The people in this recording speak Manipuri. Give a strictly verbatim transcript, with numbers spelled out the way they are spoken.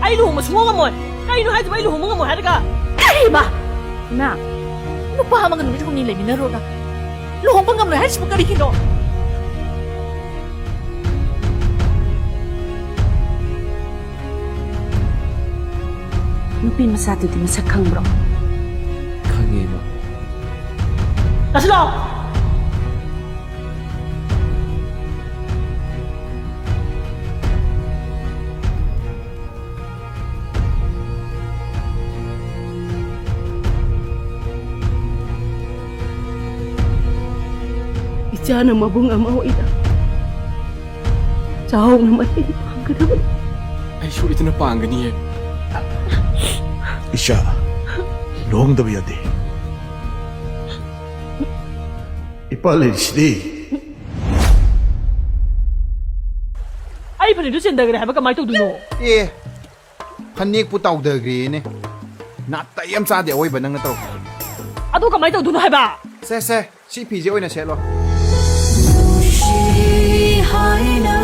ꯑꯩ ꯂꯨꯍꯣꯡꯕ ꯁꯨꯡꯉꯝ ꯉꯝꯃꯣꯏ꯫ ꯀꯩꯅꯣ ꯍꯥꯏꯁꯤꯕꯣ? ꯑꯩ ꯂꯨꯍꯣꯡꯕ ꯉꯝꯃꯣꯏ ꯍꯥꯏꯔꯒ? ꯀꯔꯤꯕ? ꯏꯃꯥ, ꯅꯨꯄꯥ ꯑꯃꯒ ꯅꯨꯃꯤꯠ ꯍꯨꯝꯅꯤ ꯂꯩꯃꯤꯟꯅꯔꯨꯔꯒ ꯂꯨꯍꯣꯡꯕ ꯉꯝꯂꯣꯏ ꯍꯥꯏꯁꯤꯕꯨ ꯀꯔꯤꯒꯤꯅꯣ? ꯅꯨꯄꯤ ꯃꯆꯥꯗꯨꯗꯤ ꯃꯁꯛ ꯈꯪꯕ꯭ꯔꯣ? ꯈꯪꯉꯦ, ꯏꯃꯥ꯫ ꯆꯠꯁꯤꯜꯂꯣ꯫ ꯏꯆꯥꯅ ꯃꯕꯨꯡ ꯑꯃ ꯑꯣꯏꯅ ꯆꯥꯎꯅ ꯃꯇꯦꯡ ꯄꯥꯡꯒꯗꯕꯅꯤ꯫ ꯑꯩ ꯁꯣꯏꯗꯅ ꯄꯥꯡꯒꯅꯤꯌꯦ꯫ ꯏꯆꯥ, ꯂꯨꯍꯣꯡꯗꯕ ꯌꯥꯗꯦ꯫ ꯏꯄꯥ ꯂꯩꯔꯤꯁꯤꯗꯤ꯫ ꯑꯩ ꯐꯅꯦꯛꯇꯨ ꯆꯦꯟꯊꯈ꯭ꯔꯦ ꯍꯥꯏꯕ ꯀꯃꯥꯏꯅ ꯇꯧꯗꯣꯏꯅꯣ? ꯑꯦ, ꯐꯅꯦꯛꯄꯨ ꯇꯥꯎꯊꯈ꯭ꯔꯦꯅꯦ꯫ ꯅꯥꯇꯩ ꯌꯥꯝ ꯆꯥꯗꯦ ꯑꯋꯣꯏꯕ ꯅꯪꯅ ꯇꯧꯔꯛꯄ꯫ ꯑꯗꯨ ꯀꯃꯥꯏꯅ ꯇꯧꯗꯣꯏꯅꯣ ꯍꯥꯏꯕ? ꯁꯦ, ꯁꯦ, ꯁꯤ ꯐꯤꯁꯦ ꯑꯣꯏꯅ ꯁꯦꯠꯂꯣ꯫ ꯅꯨꯡꯁꯤ ꯍꯥꯏꯅ